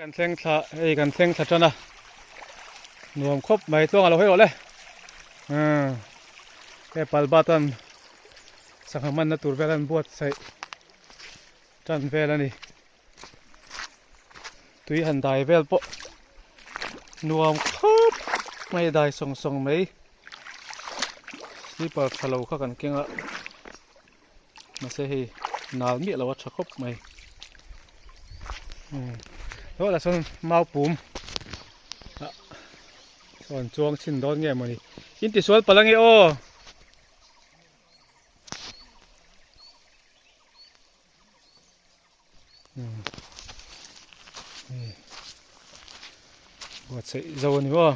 Kan thleng thla hei kan thleng thla tan a nuam khawp mai tluang a lo hawi rawh le umm hei palbat an sangha hmanna tur vel an buatsaih tan vel a ni tui han dai vel pawh nuam khawp mai dai sawng sawng mai slipper tha lo kha kan keng a. Mahse hei nal miah lo a tha khawp mai. Umm tawh lah chuan mau pum ah sawn chuang chhin dawn nge mawni in tisual palh ange aw. Umm hei buatsaih zo a ni maw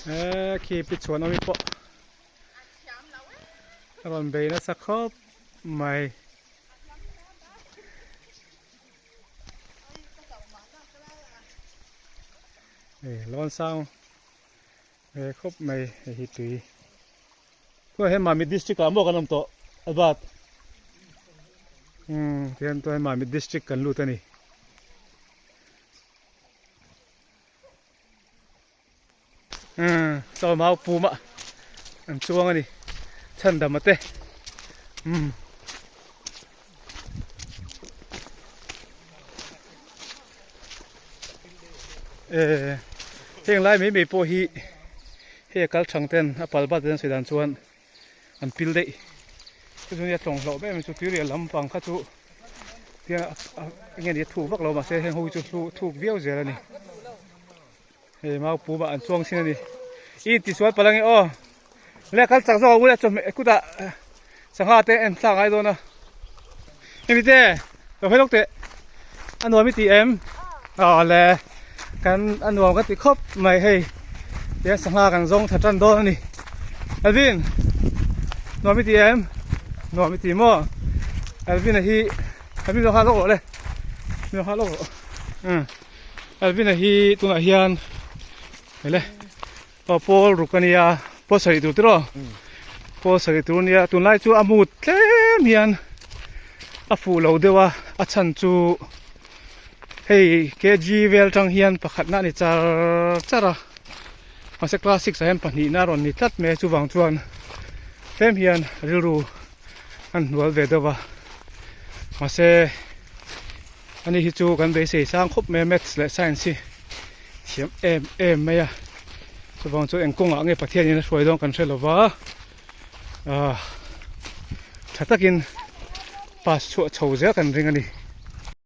eee khi pi chhuan awm hi pawh a rawn bei nasa khawp mai. Hei lawn sang ve khawp mai hei hi tui. Tunah hian Mamit district ah maw kan awm tawh Albert umm tihian tunah hian Mamit district kan lut a ni. Umm chaw mau pum a an chuang a ni chhandam a te umm. Ehh heng lai mai mai pawh hi hei a kal thang ten a pal bat ten sawi dan chuan an pil daih chu chu nia tlawng hlauh em em chu tuirial lampang kha chu tiang enge ni a thuk vak lo mahse heng ho hi chu thuk viau zel a ni hei mau pum ah an chuang thin a ni i intisual palh ange aw le kal chak zawk ang u le chawhmeh kutah sangha te en thlak a ngai dawn a hemi te lo hawi lawk teh a nuam i ti em aw le kan a nuam ka ti khawp mai hei tihian sangha kan zawng tha tan dawn a ni Alvin nuam i ti em nuam i ti maw Alvin a hi Alvin lo nghak lawk rawh le lo nghak lawk rawh umm Alvin a hi tunah hian ele Aw pawl ruk a nia pawl sarih tur tiraw pawl sarih tur a nia tunlai chu a mut tlem hian a fuh lo deuh a a chhan chu hei kg vel tang hian pakhatna a ni char char a mahse class six ah hian pahnihna a rawn ni tlat mai a chuvang chuan tlem hian rilru an hnual ve deuh a mahse ani hi chu kan beisei sang khawp mai a maths leh science hi. Thiam em em mai a chuvang chu eng kawngah nge Pathianin a hruai dawn kan hre lova ah tha takin pass chhuah chho zel kan ring a ni.